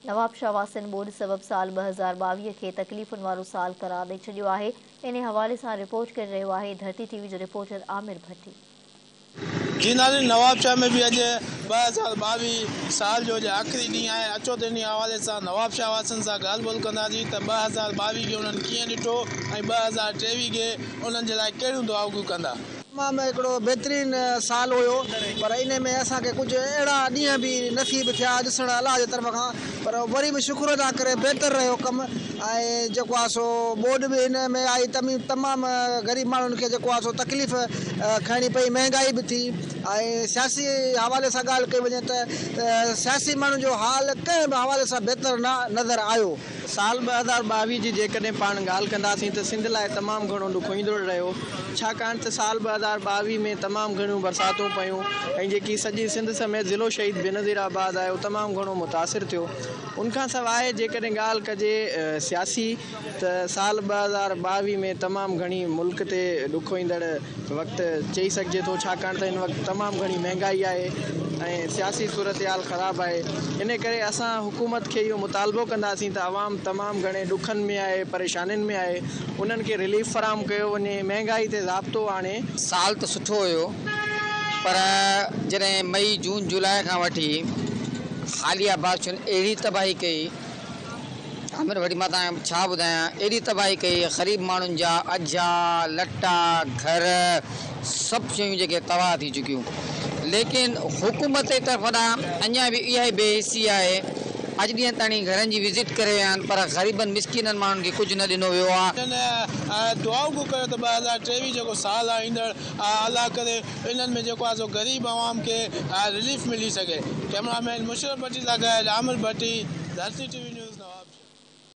نوابشاهه واسين ٻوڏ سبب سال 2022 کي تڪليفن وارو سال قرار ڏئي ڇڏيو آهي. انهي حوالي سان رپورٽ ڪري رهيو آهي ڌرتي ٽي وي جو رپورٽر عامر ڀٽي. جي ناظرين نوابشاهه ۾ به اڄ 2022 سال جو اڄ آخري ڏينهن آهي اچو ته انهي حوالي سان نوابشاهه واسين سان ڳالهه ٻولهه ڪنداسين ته 2022 کي انهن ڪيئن ڏٺو ۽ 2023 کي انهن جي لاء ڪهڙيون دعائون ڪندا. تمام هڪڙو بهترين سال هيو پر انهي ۾ اسان کي ڪجهه اهڙا ڏينهن به نصيب ٿيا ڏسڻ الله جي طرف کان پر وري به شڪر ادا ڪري بهتر رهيو ڪم ۽ جيڪو آهي سو ٻوڏ به ان ۾ آئي تمي تمام غريب ماڻهن کي جيڪو آهي سو تڪليف کڻڻي پئي مهنگائي به ٿي ۽ سياسي حوالي سان ڳالهه ڪئي وڃي ته سياسي ماڻهن جو حال ڪنهن به حوالي سان بهتر نه نظر آيو. سال 2022 جي جيڪڏهن پاڻ ڳالهه ڪنداسين ته سنڌ لاء تمام گهڻو ڏکوئيندڙ رهيو ڇاڪاڻ ته سال 2022 ۾ تمام گهڻيون برساتون پيون ۽ جيڪي سڄي سنڌ سميت ضلعو شهيد بينظير آباد آهي اهو تمام گهڻو متاثر ٿيو ان کان سواء جيڪڏهن ڳالهه ڪجي سياسي ته سال 2022 ۾ تمام گهڻي ملڪ تي ڏکوئيندڙ وقت چئي سگهجي ٿو ڇاڪاڻ ته هن وقت تمام گهڻي مهنگائي آهي ۽ سياسي صورتحال خراب آهي ان ڪري اسان حڪومت کي اهو مطالبو ڪنداسين ته عوام تمام گهڻي ڏکن ۾ آهي پريشانين ۾ آهي انهن کي رليف فراهم ڪيو وڃي مهنگائي تي ضابطو آڻي. سال ته سٺو هيو پر جڏهن مئي جون جولاء کان وٺي حاليه بارشن اهڙي تباهي ڪئي عامر ڀٽي مان توهان کي ڇا ٻڌايان ايڏي تباهي ڪئي غريب ماڻهن جا اجها لٽا گهر سڀ شيون جيڪي تباهه ٿي چڪيون ليڪن حڪومت جي طرف ڏانهن اڃا به اها ئي بي حسي آهي اڄ ڏينهن تائين گهرن جي وزٽ ڪري ويا آهن پر غريبن مسڪينن ماڻهن کي ڪجهه نه ڏنو ويو آهي. هنن دعائون به ڪيو ته 2023 جيڪو سال آهي ايندڙ الله ڪري انهن ۾ جيڪو آهي سو غريب عوام کي رليف ملي سگهي. ڪئميرا مين مشرف ڀٽي سان گڏ Amir Bhatti, Dharti T V news, Nawabshah.